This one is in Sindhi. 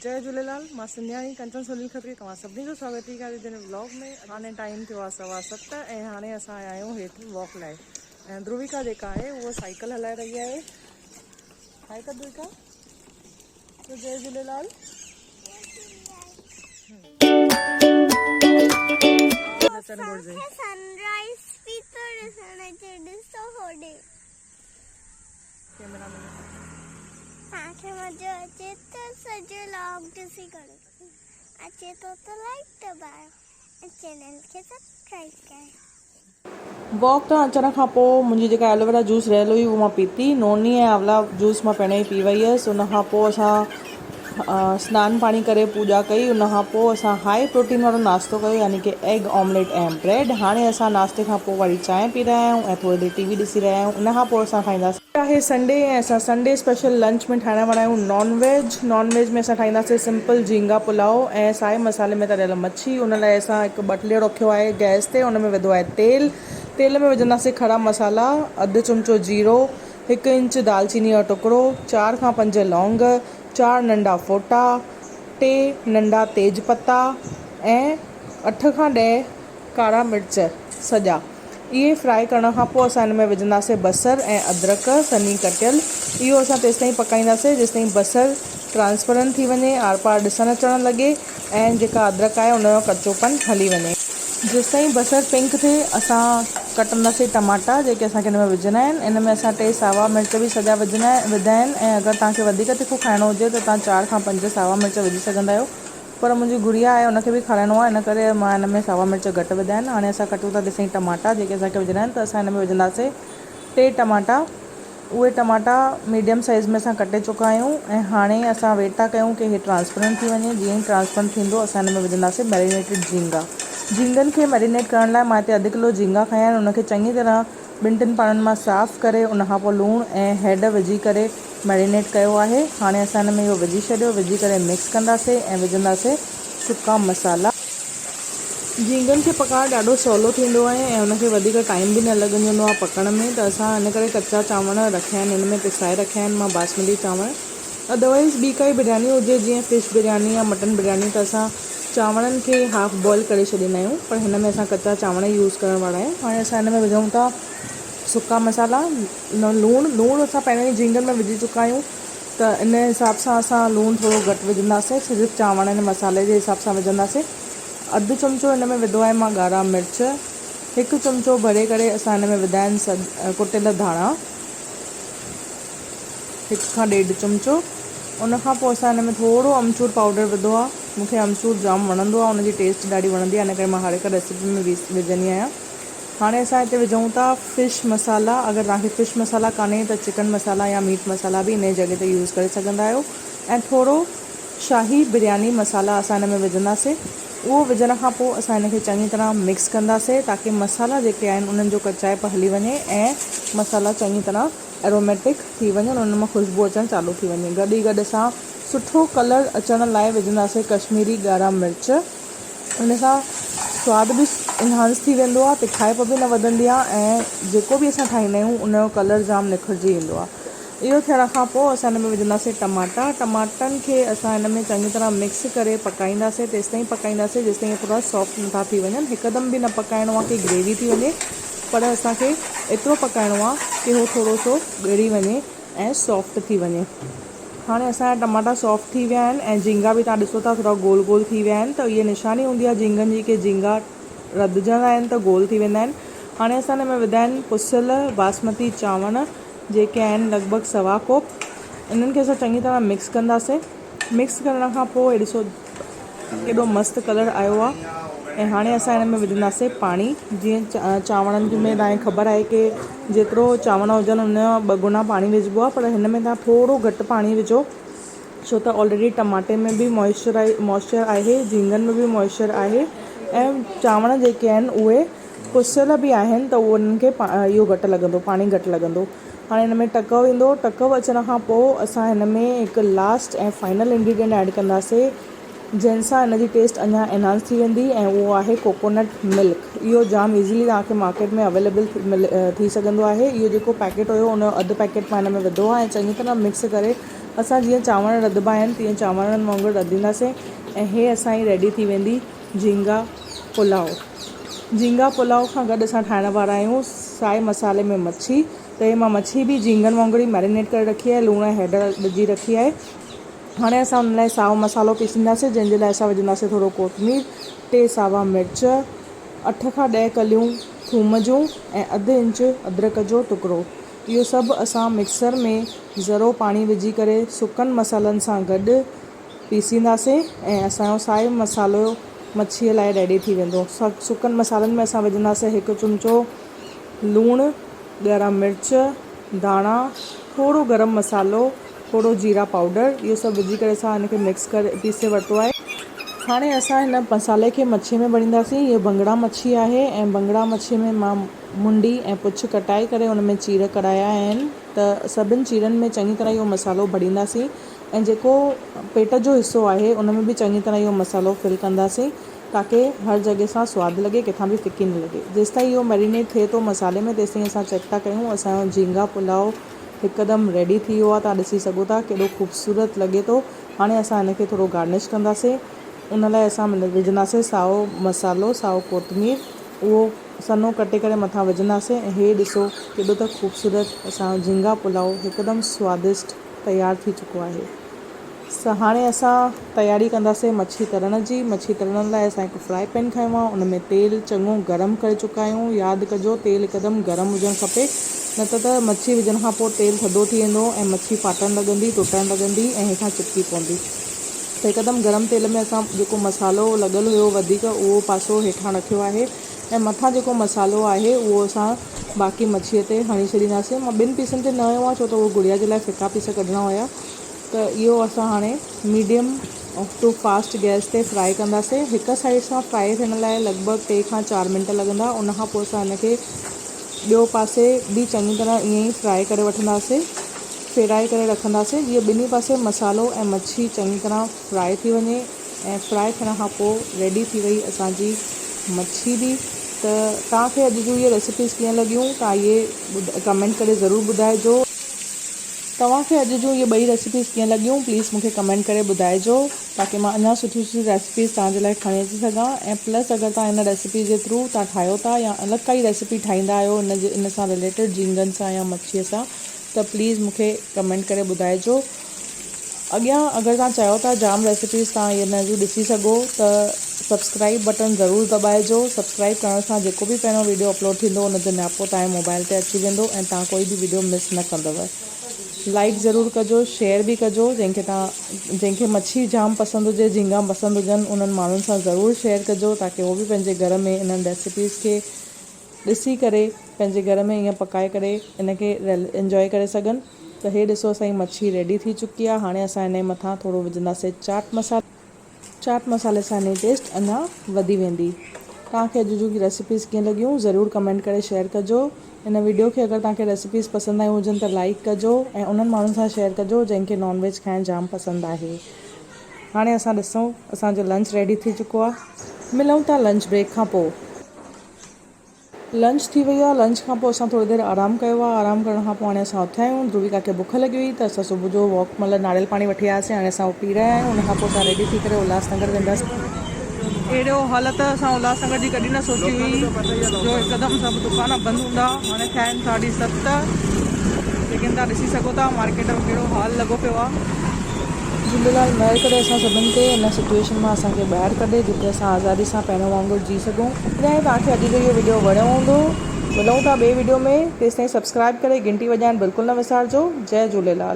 جئي جهوليلال مان سنڌياڻي ڪنچن سنيل کتري توهان سڀني جو سواگت ٿي ڪريان جن ولاگ ۾ هاڻي ٽائيم ٿيو آهي 7:15 ۽ هاڻي اسان آيا آهيون هيٺ واڪ لاء ۽ ڌرويڪا جيڪا آهي اها سائيڪل هلائي رهي آهي. هاء ڪر ڌرويڪا. چئو جئي جهوليلال. اچڻ گهرجي. اسان کي سن رائز به ٿو ڏسڻ اچي ڏسو هوڏي. ڪيمرا ۾ توهان کي مزو اچي ته سڄو ولاگ ڏسي ڪري اچي ٿو ته لائيڪ دٻايو ۽ چينل کي سبسڪرائب ڪيو. واڪ تان اچڻ کان پوء منهنجي جيڪا ايلوويرا جوس رهيل هئي اهو مان پيتي. نوني ۽ آولا جوس مان پهريان ئي پي وئي هيس. ان کان پوء اسان سنان پاڻي ڪري پوڄا ڪئي. ان کان پوء اسان هائي پروٽين وارو ناشتو ڪيو يعني ڪي ايگ آمليٽ ۽ بريڊ. هاڻي اسان ناشتي کان پوء وري چانهه پي رهيا آهيون ۽ ٿوري دير ٽي وي ڏسي رهيا آهيون. ان کان پوء اسان ٺاهينداسين. آهي سنڊي ۽ اسان سنڊي اسپيشل لنچ ۾ ٺاهڻ وارا آهيون نان ويج. نان ويج ۾ اسان ٺاهينداسين سمپل جهينگا پلاء ۽ سائي مصالحي ۾ تريل مڇي. ان لاء اسان هڪ ٻٽليو رکيو آهي گئس تي ان ۾ وڌو آهي تيل. تيل ۾ وجهنداسين کڙا مصالحا، اڌ چمچو جيرو، هڪ انچ دالچيني جو ٽڪڙو، چار کان پنج لونگ، چار ننڍا ڦوٽا، ٽي ننڍا تيج پتا ۽ اٺ کان 10 ڪارا مرچ سڄا. اهي فرائي ڪرڻ کان پوء اسان ان ۾ وجهنداسين بصر ۽ ادرڪ سنهي ڪٽيل. اهو اسان تيستائين پڪائينداسين جيستائين بصر ٽرانسپرنٽ ٿي وڃي، آرپار ڏسڻ اچڻ لڳي ۽ جيڪا ادرڪ آهي ان جو ڪچوپن هلي وڃي. جيستائين بصر پنڪ ٿئي اسان ڪٽنداسين ٽماٽا جيڪي اسان کي ان ۾ وجهڻا آهن. ان ۾ اسان ٽي ساوا مرچ به سڄا وجهڻا وڌا آهن ۽ اگر توهان کي وڌيڪ تکو کائڻو هجي ته توهان چار کان پنج ساوا مرچ وجهي سگهندا آهيو. پر منهنجي گڙيا آهي ان کي به کارائڻو آهي ان ڪري مان ان ۾ ساوا مرچ گهٽ وڌا آهن. هاڻي اسان ڪٽيون ٿا تيسين ٽماٽا جيڪي اسان کي وجهڻا آهن ته اسان ان ۾ وجهنداسين ٽي ٽماٽا. اهي ٽماٽا ميڊيم سائيز ۾ اسان ڪٽي چڪا آهيون ۽ هاڻي اسان ويٽ ٿا ڪيون ڪي هي ٽرانسپرنٽ ٿي وڃي. جيئن ئي ٽرانسپرنٽ ٿيندو اسان ان ۾ وجهنداسين ميرينيٽيڊ جهينگا. جهينگن کي ميرينيٽ ڪرڻ لاء مان هتي اڌ ڪلو جهينگا کنيا آهن ان کي چڱي طرح ٻن ٽن پاڻين مان صاف ڪري ان کان پوء لوڻ ۽ هيڊ وجهي ڪري ميرينيٽ ڪيو آهي. هاڻي اسان ان ۾ اهو وجهي ڇڏيو. وجهي ڪري مڪس ڪنداسين ۽ وجهنداسين سڪا مصالحا. جهينگن کي پڪائڻ ڏاڍو سولو ٿيندو آهي ۽ ان کي وڌيڪ ٽائيم به نه لڳندو آهي پڪڻ ۾ ته اسان ان ڪري ڪچا چانور رکيا آهن ان ۾ پسائي رکيا آهن مان باسمتي چانور. ادروائيز ٻي ڪائي برياني هجي جيئن فش برياني يا مٽن برياني ته اسان چانورن کي هاف بوائل ڪري ڇڏيندا آهيون پر هن ۾ اسان ڪچا چانور ئي يوز ڪرڻ وارا آهيون. هاڻي اسان هن ۾ وجهون ٿا سڪا مصالحا. لوڻ، لوڻ اسان پهريون ئي جهينگن ۾ وجهي چڪا آهيون ته ان حساب سان اسان لوڻ ٿورو گهٽ وجهنداسين صرف چانورن ۽ مصالحي جي حساب سان وجهنداسين. اڌ چمچو هن ۾ وڌو آهي مان ڳاڙها مرچ، هڪ چمچو ڀري ڪري اسان هن ۾ وڌا آهن سڄ ڪٽيل ڌاڻا، هڪ کان ڏيڍ چمچو. ان کان پوء اسان هن ۾ ٿورو امچور پائوڊر وڌو آهي. مون کي امچور جام وڻندو آهي ان جي ٽيسٽ ڏاڍي وڻندي آهي ان ڪري مان هر هڪ ريسيپي ۾ وجهندي آهيان. هاڻي اسان هتي وجهون ٿا فش مسالا اگر توهان کي فش مسالا ڪانهي ته چڪن مسالا يا ميٽ مسالا به انهي جڳهه تي يوز ڪري سگهندا آهيو ۽ ٿورو شاهي برياني مسالا اسان هن ۾ وجهنداسي اهو وجهڻ کان پوء اسان هن کي چڱي طرح مڪس ڪنداسي تاڪي مسالا جيڪي آهن انهن جو ڪچائپ هلي وڃي ۽ مسالا چڱي طرح ايروميٽڪ ٿي وڃن انهن مان خوشبو اچڻ چالو ٿي وڃي گڏ ئي گڏ اسان سٺو ڪلر اچڻ لاء وجهنداسي ڪشميري ڳاڙها مرچ ان سان سواد به انهانس ٿي ويندو آهي تکائپ به نه وڌندي آهي ۽ جيڪو به اسان ٺاهيندا آهيون ان جو ڪلر جام نکرجي ايندو آهي. اهو ٿيڻ کان پوء اسان ان ۾ وجهنداسين ٽماٽا. ٽماٽن کي اسان ان ۾ چڱي طرح مڪس ڪري پڪائينداسين تيستائين پڪائينداسين جيستائين اهي ٿورا سافٽ نٿا ٿي وڃن. هڪدم به نه پڪائڻو آهي ڪي گريوي ٿي وڃي پر اسان کي ايترو پڪائڻو آهي ڪي هو ٿورو سو ڳري وڃي ۽ سافٽ ٿي وڃي. هاڻي اسان جا ٽماٽا سافٽ ٿي ويا آهن ۽ جهينگا به توهان ڏسو ٿا ٿورا گول گول ٿي ويا آهن ته اهي نشاني هوندي آهي جهينگن جي ڪي جهينگا رڌجندا آهن ته گول ٿي ويندا آهن. هاڻي اسان هن ۾ وڌا آهن پسيل باسمتي چانور جيڪي آهن لڳ ڀڳ سوا ڪوپ. انهن کي اسان چڱي طرح مڪس ڪنداسين. مڪس ڪرڻ کان پوء هي ڏسو ڪيڏو مست ڪلر آيو آهي ۽ هاڻي اسان هن ۾ وجهنداسين پاڻي جيئن چانورن ۾ توهان کي خبر آهي ڪي جيترو چانور هجن ان جو ٻه گنا پاڻي وجهبو آهي پر هن ۾ توهان ٿورو گهٽ پاڻي وجهو ڇو ته آلريڊي ٽماٽي ۾ به موئسچر موئسچر آهي جهينگن ۾ به موئسچر آهي ۽ چانور جيڪي آهن اهي پسيل به آهن ته انهن کي اهو گهٽ لڳندو پاڻي گهٽ لڳندو هاڻي هن ۾ ٽڪو ايندو، ٽڪو اچڻ کان پوء اسان هن ۾ هڪ لاسٽ ۽ فائنل انگريڊينٽ ايڊ ڪنداسي جنهن سان هن جي ٽيسٽ اڃا انهانس ٿي ويندي ۽ اهو آهي ڪوڪونٽ ملڪ اهو جام ايزلي توهان کي مارڪيٽ ۾ اويليبل ٿي سگهندو آهي اهو جيڪو پيڪيٽ هيو ان جو اڌ پيڪيٽ مان هن ۾ وڌو آهي ۽ چڱي طرح مڪس ڪري اسان جيئن چانور رڌبا آهن تيئن چانورن وانگر رڌينداسين ۽ هي اسان جي ريڊي ٿي ويندي جهينگا پلاء. جهينگا پلاء کان گڏ اسان ٺاهڻ وارا آهيون سائي مصالحي ۾ مڇي ته هي مان مڇي به جهينگن وانگر ئي ميرينيٽ ڪري رکي آهي لوڻ ۽ هيڊ وجهي رکي آهي. هاڻي اسان ان لاء سائو مصالحو پيسينداسين جنهن جي لاء اسان وجهنداسين ٿورو ڪوتمير، ٽي ساوا مرچ، اٺ کان ڏهه ڪليون ٿوم جون ۽ اڌ انچ ادرڪ جو ٽڪرو. اهو سڀ اسان مڪسر ۾ ذرو پاڻي وجهي ڪري سڪن مصالحن سان گڏ پيسينداسين ۽ اسان جو سائو مصالحو مڇيء لاء ريڊي ٿي ويندو. سڪن مصالحن ۾ اسان وجهنداسين هڪ چمچو لوڻ، ڳرا مرچ، ڌاڻا، ٿورو گرم مصالحو، ٿورو جيرا پائوڊر اهو سڀ وجهي ڪري اسان هن کي مڪس ڪري پيسي ورتو آهي. هاڻي اسان هن مصالحي کي مڇي ۾ ڀرينداسين. هيء بنگڙا مڇي آهي ۽ بنگڙا مڇي ۾ مان منڍي ۽ پڇ ڪٽائي ڪري ان ۾ چير ڪرايا آهن ته سڀن چيرن ۾ چڱي طرح اهو مصالحو ڀرينداسين ۽ جيڪو پيٽ جو حصو آهي ان ۾ به چڱي طرح اهو مصالحو فل ڪنداسين تاڪه هر جڳهه سان سواد لڳي ڪٿان به ڦڪي نه لڳي. جيستائين اهو ميرينيٽ ٿئي ٿو مصالحي ۾ تيستائين اسان چيڪ ٿا ڪيون اسان جو جهينگا پلاء هڪدم ريڊي ٿي ويو آهي توهان ڏسي سگهو ٿا ڪيڏو خوبصورت لڳي ٿو هاڻي اسان هن کي ٿورو گارنش ڪنداسين ان لاء اسان وجهنداسين سائو مصالحو سائو ڪوتمير اهو سنهو ڪٽي ڪري مٿان وجهنداسين ۽ هي ڏسو ڪيڏو ته خوبصورت اسان جو جهينگا پلاء هڪدم سوادشٽ تيار ٿي چڪو آهي. هاڻي اسان تياري ڪنداسين مڇي ترڻ جي. مڇي ترڻ لاء اسان هڪ فرائي پين کنيو آهي ان ۾ تيل چڱو گرم ڪري چڪا آهيون. ياد ڪجو تيل هڪدم گرم هجڻ کپي نه ته ته مڇي وجهڻ کان پوء تيل ٿڌو ٿي ويندو ۽ مڇي ڦاٽڻ لڳندي ٽٽڻ لڳندي ۽ هيٺان چپڪي پوندي ته هڪدم گرم تيل ۾ اسان جيڪو مصالحو لڳل هيو وڌيڪ اهو پاسو هيٺان رکيو آهي ۽ مٿان جيڪو مصالحو آهي اهو اسان باقي مڇيء تي هڻي ڇڏينداسين. مان ٻن پيسن تي نه هنيو آهي ڇو ته اهو گڙيا جي لاء ڦڪا پيس ڪڍڻا هيا ته اهو اسان هاڻي ميڊيم ٽو فاسٽ گئس تي فرائي ڪنداسين. هڪ سائيڊ سان فرائي ٿيڻ لاء لڳ ڀڳ ٽي کان چار منٽ لڳندا. ان کان پوء اسان هن کي ٻيو پاسي به چڱي طرح ائين ئي فرائي ڪري وٺنداسين. ڦيرائي ڪري رکنداسين جيئن ٻنهي پاسي مصالحو ۽ مڇي چڱي طرح فرائي ٿي وڃي. ۽ فرائي ٿيڻ کان پوء ريڊي ٿي وئي اسان جي مڇي به ته توهان کي اڄ جون اهي ريسيپيز ڪيئن لڳيون توهان اهي ڪمينٽ ڪري ضرور ٻڌائجو. توهان کي اڄ جون اهي ٻئي ريسيپيز ڪيئن لڳيون پليز مون کي ڪمينٽ ڪري ٻڌائجو تاڪه مان اڃا سٺيون سٺيون ريسيپيز توهان جي لاء کڻي اچي سگهان ۽ پلس اگر توهان ان ريسيپي جي ٿرو توهان ٺاهيو ٿا يا الڳ ڪائي ريسيپي ٺاهيندا آهيو ان جي ان سان رليٽيڊ جهينگن سان يا مڇي سان ته پليز مون کي ڪمينٽ ڪري ٻڌائجو. اڳيان اگر توهان چاهيو ٿا جام ريسيپيز توهان هن جون ڏسي سگهو ته سبسڪرائيب بٽڻ ضرور دٻائجو سبسڪرائيب ڪرڻ سان جيڪو به پهريون ويڊيو اپلوڊ ٿيندو ان جو نياپو توهان جي موبائل تي اچي ويندو ۽ توهان ڪوئي به ويڊيو مس نه ڪندؤ لائيڪ ضرور ڪجو شيئر به ڪجو جنهن کي توهان جنهن کي مڇي جام پسند هجي جهينگا پسند هجن انهن ماڻهن سان ضرور شيئر ڪجو تاڪه هو به پنهنجي گهر ۾ انهن ريسيپيز کي ڏسي ڪري پنهنجي گهر ۾ ائين پڪائي ڪري ان کي انجوائي ڪري سگهن ته هي ڏسو اسان جي مڇي ريڊي ٿي چڪي آهي هاڻي اسان ان جي مٿان ٿورو وجهنداسين چاٽ مصالحو چاٽ مصالحي سان ان جي ٽيسٽ اڃا وڌي ويندي توهان کي اڄ جون ريسيپيز ڪيئن لڳيون ضرور ڪمينٽ ڪري شيئر ڪجو ان ويڊيو کي اگر توهان کي ريسيپيز پسند آيون هجن ته لائيڪ ڪجو ۽ انهن ماڻهن سان شيئر ڪجو جنهن کي نان ويج کائڻ جام پسند آهي هاڻي اسان ڏسون اسان جو لنچ ريڊي ٿي چڪو آهي ملون ٿا لنچ بريڪ کان پوء. لنچ ٿي وئي آ لنچ کان پوء اسان ٿوري دير آرام ڪيو آ آرام ڪرڻ کان پوء هاڻي اسان اٿيا آهيون ڌرويڪا کي بک لڳي هئي ته اسان صبح جو واڪ مهل ناريل پاڻي وٺي آياسين هاڻي اسان اهو پي رهيا آهيون ان کان پوء اسان ريڊي ٿي ڪري الهاس نگر وينداسين. اهڙو حالت اسان الهاس نگر جي ڪڏهن نه سوچي هئي جو هڪدم سڀ دڪان بند هوندا هاڻي ٿيا آهن ساڍي ست ليڪن توهان ڏسي سگهو ٿا مارڪيٽ جو ڪهڙو حال لڳو پيو آ. جهوليلال مهر ڪري اسان سڀن تي ان سچوئيشن مان اسان کي ٻاهر ڪڍي جتي اسان آزادي سان پهريون وانگر جي سگهون. اميد آهي توهان کي اڄ جو اهو وڊيو وڻيو هوندو. ملون ٿا ٻئي وڊيو ۾ تيستائين سبسڪرائب ڪري گهنٽي وڄائڻ بلڪل نه وسارجو. جئي جهوليلال.